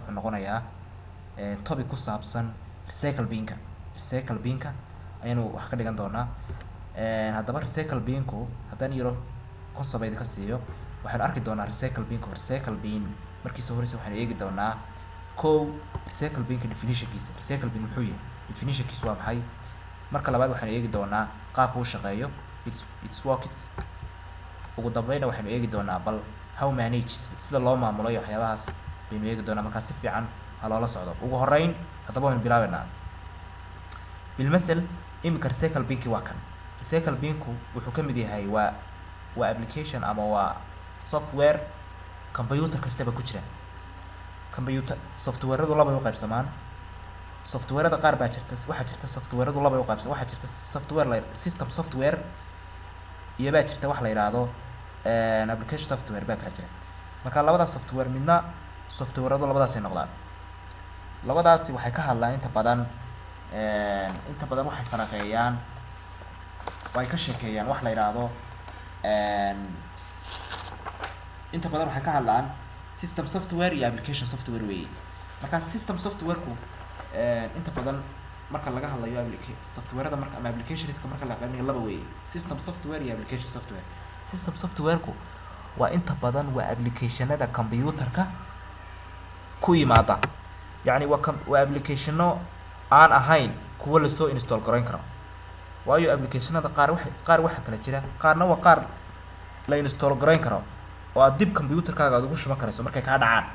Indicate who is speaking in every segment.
Speaker 1: Wuxuu noqonayaa topic ku saabsan recycle binka. Recycle binka ayaynu wax ka dhigan doonaa. Haddaba recycle binku haddaan yaro concept idinka siiyo, waxaynu arki doonaa recycle binku. Recycle bin markiisa horeysa waxaynu eegi doonaa kow, recycle binka definitionkiisa. Recycle bin muxuu yahay? Definitionkiisu waa maxay? Marka labaad waxaynu eegi doonaa qaabka uu shaqeeyo, its works. Ugu dambeyna waxaynu eegi doonaa bal how manage, sida loo maamulo iyo waxyaabahaas baynu eegi doonaa. Markaa si fiican ha loola socdo. Ugu horeyn haddaba waynu bilaabeynaa. Bilmasel iminka recycle binki waa kan. Recycle binku wuxuu ka mid yahay waa application ama waa software computer kastaba ku jira. Computer softwareadu labay u qaybsamaan. Softwareada qaar baa jirta, waxaa jirta softwareadu labay u qaybsan. Waxaa jirta software la system software iyo baa jirta wax la yidhaahdo application software baa kala jira. Marka labadaas software midna, softwareadu labadaasay noqdaan. Labadaasi waxay ka hadlaan inta badan waxay faraqeeyaan oo ay ka sheekeeyaan wax la yidhaahdo, inta badan waxay ka hadlaan system software iyo application software weeye. Marka system softwareku inta badan marka laga hadlayo softwareada marka ama applicationska marka la qaybinayo, laba weeye: system software iyo application software. System softwareku waa inta badan waa applicationada computerka ku yimaada, yacni waa applicationo aan ahayn kuwo lasoo install garayn karo. Waayo applicationada qaar waxa qaar waxaa kala jira, qaarna waa qaar la install garayn karo oo aad dib computerkaaga aad ugu shuban karayso markay kaa dhacaan.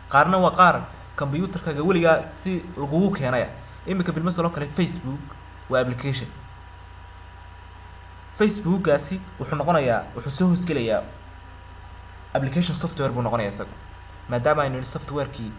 Speaker 1: Qaarna waa qaar computerkaaga weligaa si lagugu keenaya. Iminka bilmasal oo kale, Facebook waa application. Facebookgaasi wuxuu noqonayaa, wuxuu soo hoosgelayaa application software buu noqonaya isagu, maadaama aynu nidhi softwarekii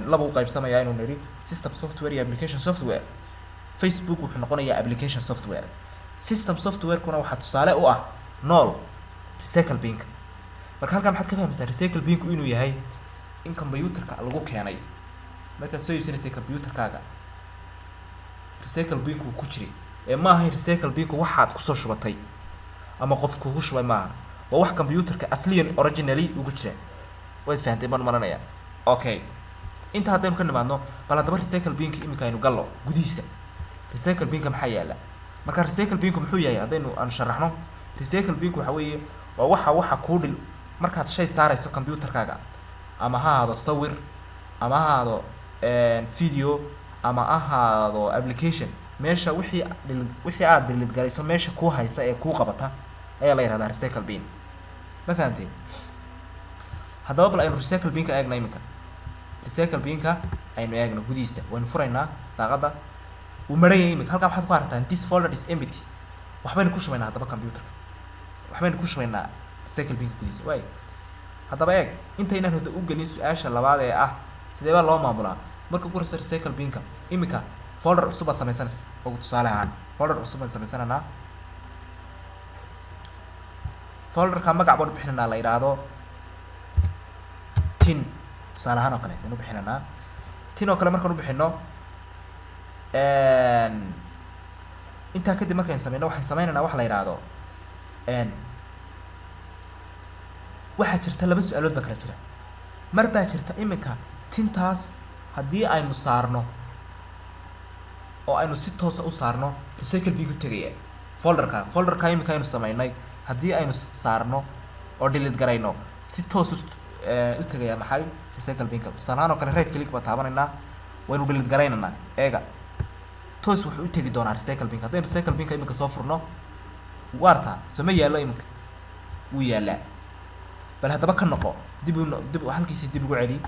Speaker 1: laba u qaybsamaya, aynu nidhi system software iyo application software. Facebook wuxuu noqonayaa application software. System softwarekuna waxaa tusaale u ah nool recycle binka. Marka halkan maxaad ka fahmaysaa? Recycle binku inuu yahay in computerka lagu keenay. Markaad soo iibsanaysay computerkaaga, recycle binku ku jiray ee ma ahayn recycle binku waxaad kusoo shubatay ama qof kugu shubay maaha. Waa wax computerka asliyan, originally ugu jira. Waad fahantay baan maranaya. Okay, inta haddaynu ka nimaadno, bal haddaba recycle binka iminka aynu gallo gudihiisa. Recycle binka maxaa yaala? Marka recycle binku muxuu yahay haddaynu aanu sharaxno, recycle binku waxa weeye waa waxa kuu dhil markaad shay saarayso computerkaaga, ama ha ahaado sawir, ama ha ahaado video, ama ha ahaado application. Meesha wixii dhil wixii aad delete garayso meesha kuu haysa ee kuu qabata ayaa la yihahdaa recycle bin. Ma fahamteen? Haddaba bal aynu recycle binka eegna iminka. Recycle binka aynu eegno gudihiisa. Waynu furaynaa daaqadda. Wuu maran yahay iminka. Halkaa waxaad ku aragtaan "This folder is empty." Waxbaynu ku shubaynaa haddaba computerka, waxbaynu ku shubaynaa recycle binka gudihiisa. Waay, haddaba eeg, intaynaan hada u gelin su-aasha labaad ee ah sidee baa loo maamulaa, marka ugu horeysa recycle binka iminka folder cusub baad samaysanaysa. Ugu tusaale ahaan folder cusub baan samaysanaynaa. Folderka magac baan u bixinaynaa la yidhaahdo tin. Tusaale ahaan oo kale baynu bixinaynaa tin oo kale. Markaan u bixino, intaa kadib markayn sameyno, waxaan sameynaynaa waxa la yidhaahdo, waxaa jirta laba su-aalood baa kala jira. Mar baa jirta iminka tintaas haddii aynu saarno oo aynu si toosa u saarno, recycle bin ku tegaya folderka. Folderka iminka aynu sameynay haddii aynu saarno oo delete garayno, si toos u tegaya maxay? Recycle binka. Tusaale ahaan oo kale, right click baa taabanaynaa, waynu delete garaynaynaa. Eega, toos wuxuu u tegi doonaa recycle binka. Haddaynu recycle binka iminka soo furno, waartaa soo ma yaallo? Iminka wuu yaallaa. Bal haddaba ka noqo, dib u dib halkiisii dib ugu celi,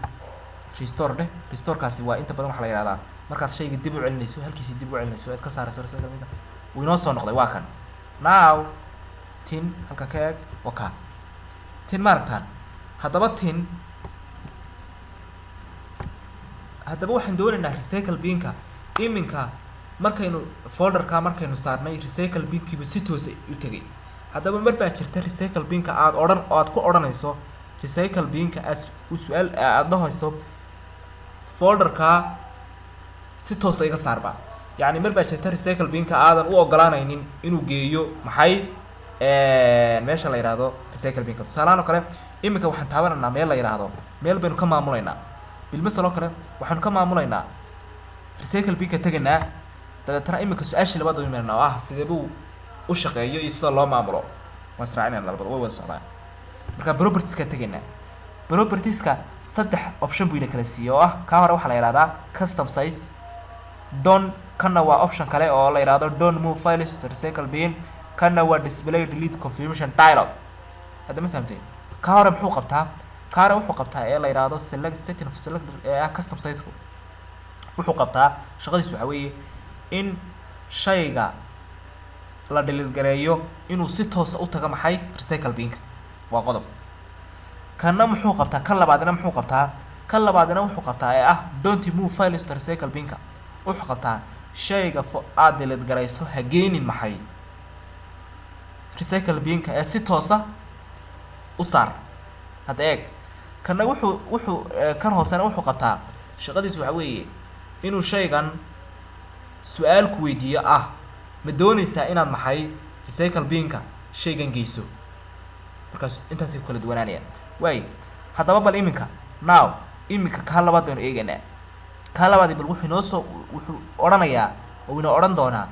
Speaker 1: restore dheh. Restorekaasi waa inta badan waxaa la yihahdaa markaad shayga dib u celinayso, halkiisii dib ugu celinayso, aad ka saarayso recycle binka. Wuu inoo soo noqday, waa kan. Now tin halkan ka eeg, waa kaa tin. Ma aragtaan? Haddaba tin, haddaba waxaan doonaynaa recycle binka iminka markaynu folderka markaynu saarnay, recycle binkiibu si toosa u tegay. Haddaba mar baa jirta recycle binka aad odhan oo aad ku odhanayso recycle binka, aad u su-aal aada dhahayso folderka si toosa iga saarba. Yacni mar baa jirta recycle binka aadan u ogolaanaynin inuu geeyo maxay, meesha la yidhaahdo recycle binka. Tusaalahaan oo kale Iminka waxaan taabanaynaa meel la yidhaahdo, meel baynu ka maamulaynaa. Bilmasal oo kale waxaanu ka maamulaynaa recycle bin ka tegaynaa. Dabeetana iminka su-aashii labaad baynu imanayna oo ah sidee buu u shaqeeyo iyo sida loo maamulo. Waan israacinayna, labada way wada socdaan. Marka propertieska tegaynaa. Propertieska saddex option buu ina kala siiyey oo ah kaa hore waxaa la yidhahdaa custom size don, kanna waa option kale oo la yidhahdo don't move files to recycle bin, kanna waa display delete confirmation dialog. Hadda ma fahamteen? Kaa hore muxuu qabtaa? Kaa hore wuxuu qabtaa ee la yidhaahdo select setting of select ee ah custom size, wuxuu qabtaa shaqadiisu waxaa weeye in shayga la delete gareeyo inuu si toosa u tago maxay? Recycle binka. Waa qodob. Kanna muxuu qabtaa? Kan labaadina muxuu qabtaa? Kan labaadina wuxuu qabtaa ee ah don't move files to recycle binka, wuxuu qabtaa shayga aad delete garayso ha geenin maxay? Recycle binka ee si toosa u saar. Hadda eeg, kanna wuxuu kan hoosena wuxuu qabtaa, shaqadiisu waxaa weeye inuu shaygan su-aal ku weydiiyo ah ma dooneysaa inaad maxay? Recycle binka shaygan geyso. Markaas intaasay ku kala duwanaanayaan. Waay, haddaba bal iminka now iminka kaa labaad baynu eegaynaa. Kaa labaadi bal wuxuu inoo soo wuxuu odhanayaa oo inoo odhan doonaa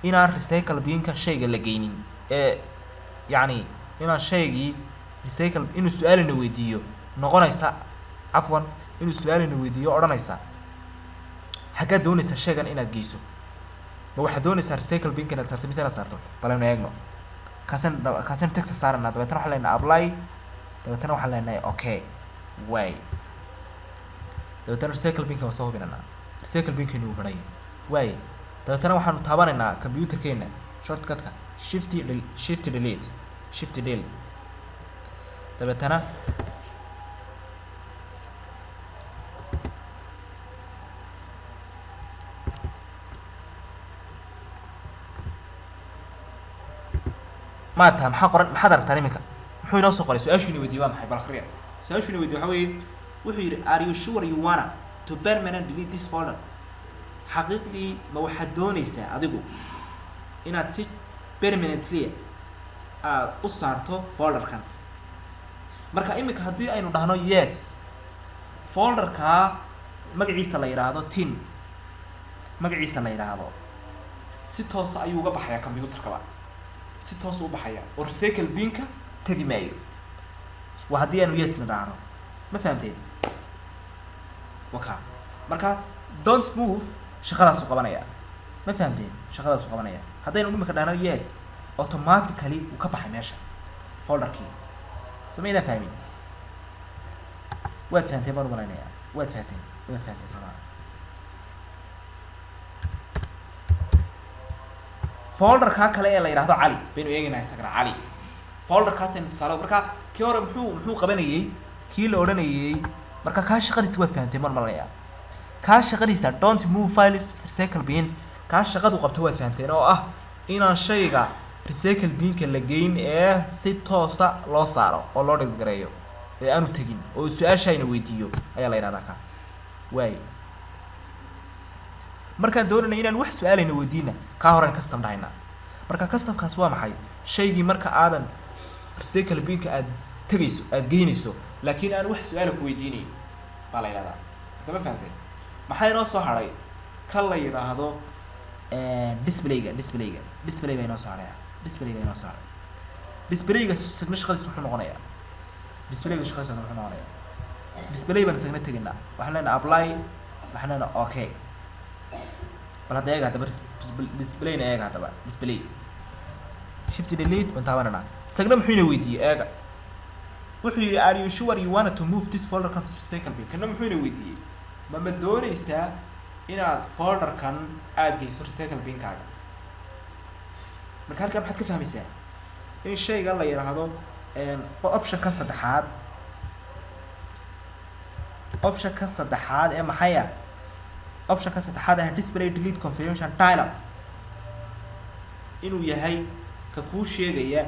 Speaker 1: inaan recycle binka shayga la geynin ee yacni inaan shaygii recycle inuu su-aalina weydiiyo noqonaysa, cafwan, inuu su-aalina weydiiyo odhanaysa xaggaad doonaysaa shaygan inaad geyso? Ma waxaad doonaysaa recycle binka inaad saarto mise inaad saarto? Bal aynu eegno. Kaasaynu tickta saaranaa. Dabeetana waxaan leenahay apply. Dabeetana waxaan leenahay okay. Waay, dabeetana recycle binka waan soo hubinanaa. Recycle binkeenu wuu baray. Waay, dabeetana waxaanu taabanaynaa computerkeena shortcutka shift delete, shift del. Dabeetana maarta maxaa qoran? Maxaad aragtaan iminka? Muxuu inoo soo qoray? Su-aashu ina weydiiyey waa maxay? Bal akhriya. Su-aashu ina weydiiyey waxaa weeye, wuxuu yidhi: "Are you sure you wanna to permanent delete this folder?" Xaqiiqdii ma waxaad doonaysaa adigu inaad si permanently aad u saarto folderkan? Marka iminka haddii aynu dhahno yes, folderkaa magaciisa la yidhaahdo tin, magaciisa la yidhaahdo, si toosa ayuu uga baxayaa computerkaba, si toosa u baxaya oo recycle binka tegi maayo. Waa haddii aanu yes na dhahno. Ma fahamteen? Waka marka don't move shaqadaasuu qabanaya. Ma fahamteen? Shaqadaasuu qabanaya. Haddaynu imika dhahno yes, automatically wuu ka baxay meesha folderkii. Soo maydaan fahmin? Waad fahamteen baan umalaynaya. Waad fahamteen, waad fahamteen soo maa? Folderkaa kale ee la yidhahdo Cali baynu eegaynaa isagana. Cali folderkaasaynu tusaale. Marka kii hore muxuu qabanayey? Kii la odhanayey marka kaa shaqadiisa waad fahamteen baan malanaya. Kaa shaqadiisa don't move files to recycle bin, kaa shaqadu qabto waad fahamteen oo ah inaan shayga recycle binka la geyn ee si toosa loo saaro oo loo dhiggareeyo ee aanu tegin oo su-aashayna weydiiyo ayaa la yidhahdaa ka. Waay, markaan doonayna inaan wax su-aalayna weydiina, kaa horen custom dhahaynaa. Marka customkaas waa maxay? Shaygii marka aadan recycle binka aad tegayso, aad geynayso, laakiin aan wax su-aala ku weydiinayn baa la yidhahdaa. Hadda ma fahamteen? Maxaa inoo soo hadhay? Kan la yidhaahdo displayga. Display baa inoo soo hadhaya. Displayga inoo soo hadhay. Displayga isagna shaqadiis muxuu noqonayaa? Displayga shaqadiis muxuu noqonayaa? Display baan isagna tegaynaa. Waxaan leenahay apply, waxaan leenahay okay. Bal hadda eega haddaba displayna eega haddaba. Display shift delete baan taabananaa. Isagna muxuu ina weydiiyey? Eega, wuxuu yidhi: "Are you sure you wanted to move this folder to recycle bin?" Kana muxuu ina weydiiyey? Ma dooneysaa inaad folderkan aad geyso recycle binkaaga? Marka halkaa maxaad ka fahmaysaa? In shayga la yidhaahdo optionkan saddexaad, optionkan saddexaad ee maxay ah, optionka saddexaad ah, display delete confirmation dialog, inuu yahay ka kuu sheegaya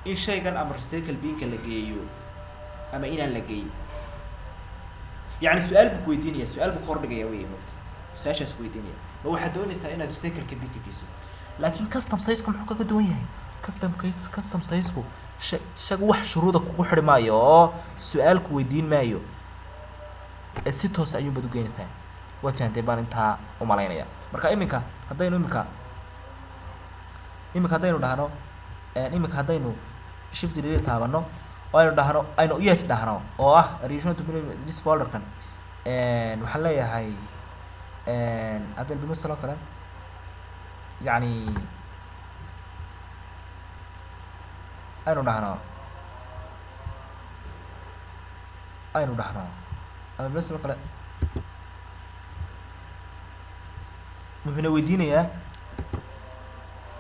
Speaker 1: in shaygan ama recycle binka la geeyo ama inaan la geyn. Yacni su-aal buu ku weydiinaya, su-aal buu ka hordhigaya wey mogta. Su-aashaas ku weydiinaya: ma waxaad doonaysaa inaad recycle binka geyso? Laakiin custom sizeku muxuu kaga duwan yahay? Custom case, custom sizeku Isaga wax shuruuda kugu xidhi maayo oo su-aal ku weydiin maayo, ee si toos ayuunbaad u geynaysaa. Waad fahantay baan intaa u malaynaya. Marka iminka haddaynu dhahno, iminka haddaynu Shift Delete taabano oo aynu dhahno, aynu yes dhahno oo ah "Are you sure to put this folderkan?" Waxaan leeyahay hadda bimasal oo kale, yacni aynu dhahno ama bimasal oo kale, wuxuuna weydiinayaa,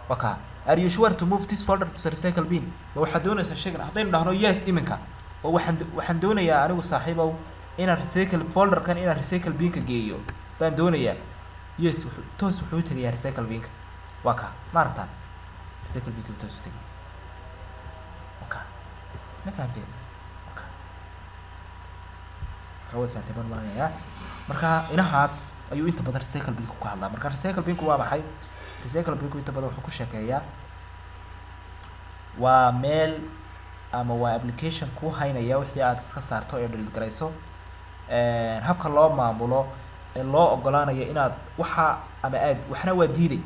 Speaker 1: waa kaa, "Are you sure to move this folder to the recycle bin?" Ma waxaad doonaysaa shaygan? Haddaynu dhahno yes iminka oo waxaan doonayaa anigu, saaxiibow, inaan recycle folderkan, inaan recycle binka geeyo baan doonayaa, yes, wuxuu toos wuxuu u tegayaa recycle binka. Waa kaa, ma aragtaan? Recycle binka toos u tegaya, waa kaa. Ma fahamteen? Waa kaa. Marka waad fahamteen baan malinayaa. Marka inahaas ayuu inta badan recycle binku ka hadlaa. Marka recycle binku waa maxay? Recycle binku inta badan wuxuu ku sheekeeyaa waa meel ama waa application kuu haynaya wixii aad iska saarto ee delete garayso, habka loo maamulo ee loo ogolaanayo inaad waxa ama aad waxna waa diiday.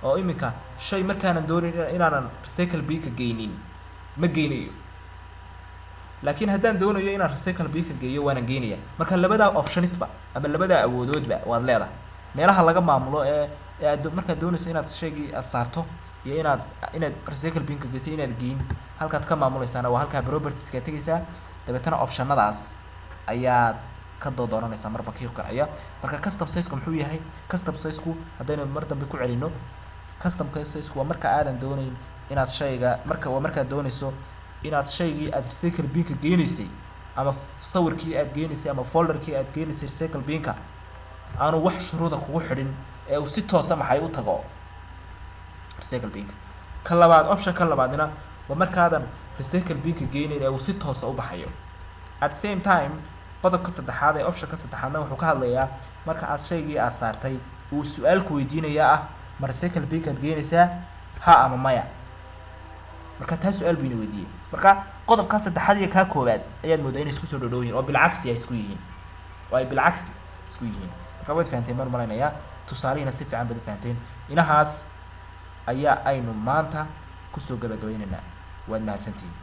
Speaker 1: Oo iminka shay markaanan doonayn inaanan recycle binka geynin, ma geynayo, laakiin haddaan doonayo inaan recycle binka geeyo, waanan geynaya. Marka labadaa optionsba ama labadaa awoodoodba waad leedahay. Meelaha laga maamulo ee aad markaad doonayso inaad shaygii aad saarto iyo inaad recycle binka geyso, inaad geyn, halkaad ka maamuleysaana waa halkaa propertieska tegeysaa, dabeetana optionadaas ayaad ka dooranaysaa marba kii qanciya. Marka custom sizeku muxuu yahay? Custom sizeku, haddaynu mar dambe ku celino, custom sizeku waa marka aadan doonayn inaad shayga, marka waa markaad doonayso inaad shaygii aad recycle binka geenaysay ama sawirkii aad geenaysay ama folderkii aad geenaysay recycle binka aanu wax shuruuda kugu xidhin ee uu si toosa maxay u tago recycle binka. Ka labaad, option ka labaadna waa markaadan recycle binka geynayn ee uu si toosa u baxayo. At the same time, qodobka saddexaad ee optionka saddexaadna wuxuu ka hadlayaa marka aad shaygii aad saartay uu su-aal ku weydiinayaa ah: ma recycle binkaad geynaysaa, ha ama maya? Marka taa su-aal buu ina weydiiyey. Marka qodobkaa saddexaad iyo kaa koowaad ayaad moodaa inay isku soo dhodhow yihin oo bilcagsi ay isku yihiin, oo ay bilcagsi isku yihiin. Marka waad fahanteen baan malaynayaa, tusaalihiina si fiican baad u fahanteen. Inahaas ayaa aynu maanta kusoo gabagabaynaynaa. Waad mahadsantihiin.